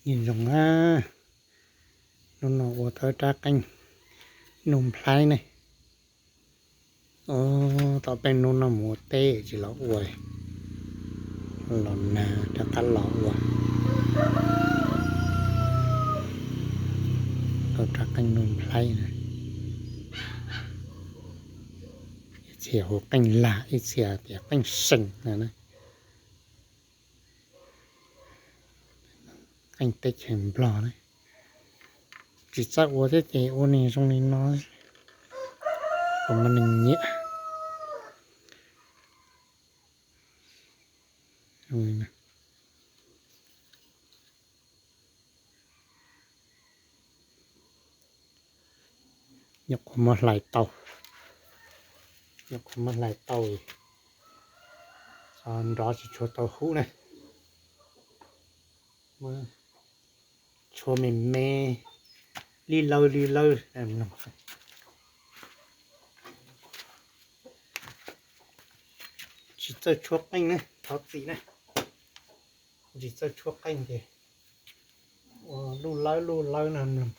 Nyob zoo na, hnub no ua tau rab qeej nuj nplhaib ne. Tom peb hnub no mus ua teb tsis los ua, los nag rov qab los ua tau rab qeej nuj nplhaib na. Ib txhia hu qeej lag, ib txhia tias qeej seem no na. Qeej teb chaws Nplog na, tsis txawj ua thiab ces ua neeg zoo li no, kuv muaj neeg nyiam. Nyuam qhuav muab hlais tau, nyuam qhuav muab hlais tau, nrov tsis tshua tau huv na. Tshuav me me, li lawv li lawv. Tsis txawj tshuab qeej na, thov txim na. Tsis txawj tshuab qeej ces ua luj lawb luj lawb no mloog.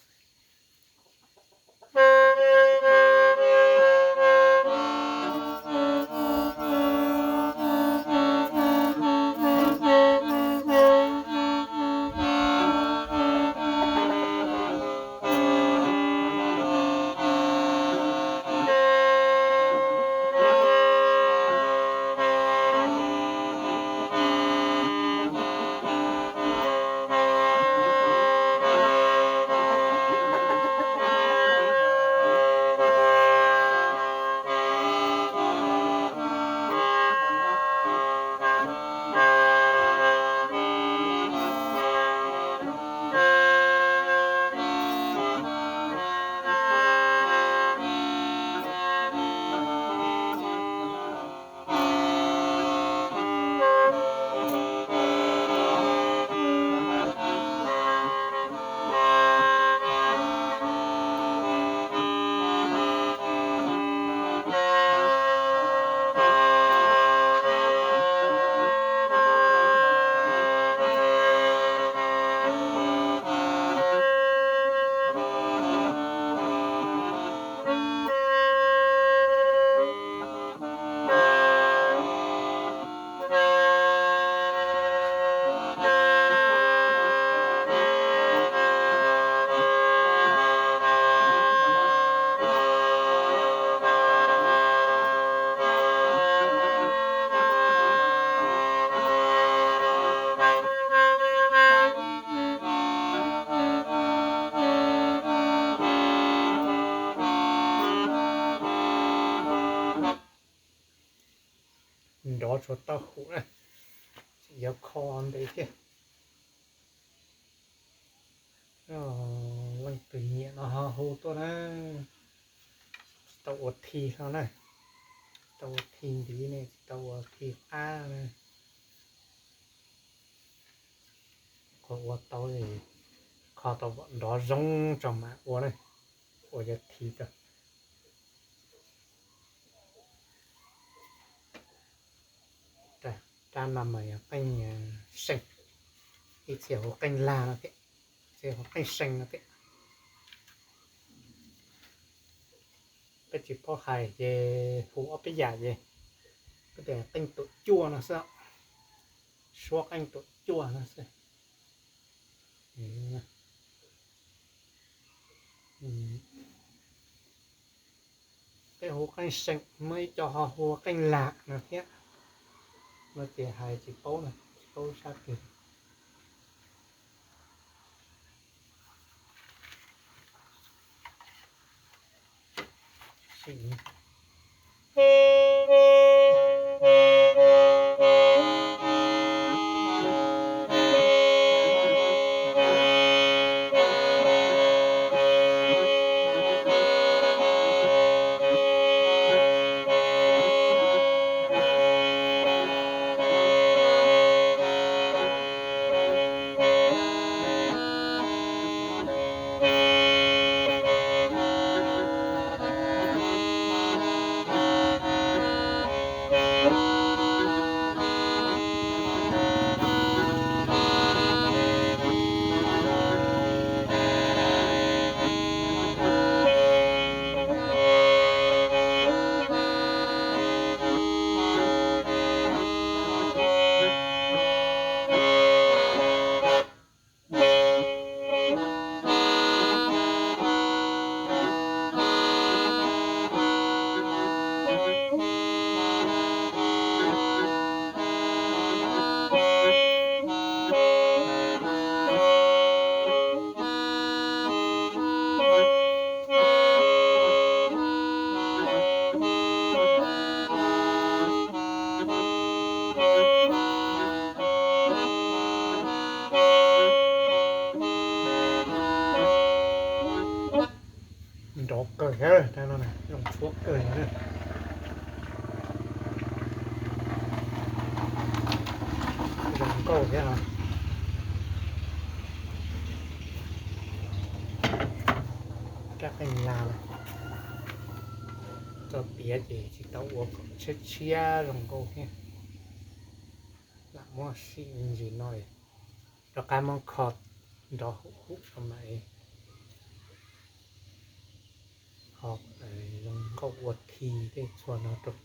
Nrov tshua tau huv na, yuav kho ntev thiab. Leej twg nyiam no ho hu tuaj na. Tsis tau ua thi no na, tsis tau ua thi ntiv ne, tsis tau ua thi qab na. Qhov ua tau, kho tau nrov zoo tso mam ua na, ua yog thi tso. Rab no mas yog qeej seem, ib txhia hu qeej lag no thiab, ib txhia hu qeej seem no thiab. Peb tsis paub hais ces hu ob peb yam ces peb tias qeej tuam cuaj no xwb, suab qeej tuam cuaj no xwb. Peb hu qeej seem, muaj ib co ho hu qeej lag no thiab, no ces hais tsis paub na, tsis paub sab twg. Kawg thiab, zoo tshuab kawg li. Zoo nkauj thiab no. Kab qeej nyag, tso tiav ces tsis tau ua kom tshiab tshiab zoo nkauj thiab. Lam muab sim me ntsis no rov qab muab kho nrov hum hum rau mam ho zoo nkauj ua thi tej txhua no rau.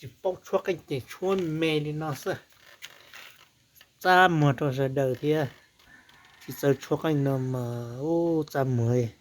Tsis paub tshuab qeej ces tshuab me li no xwb. Txaj muag rau sawv daws thiab. Tsis txawj tshuab qeej no mas ub txaj muag.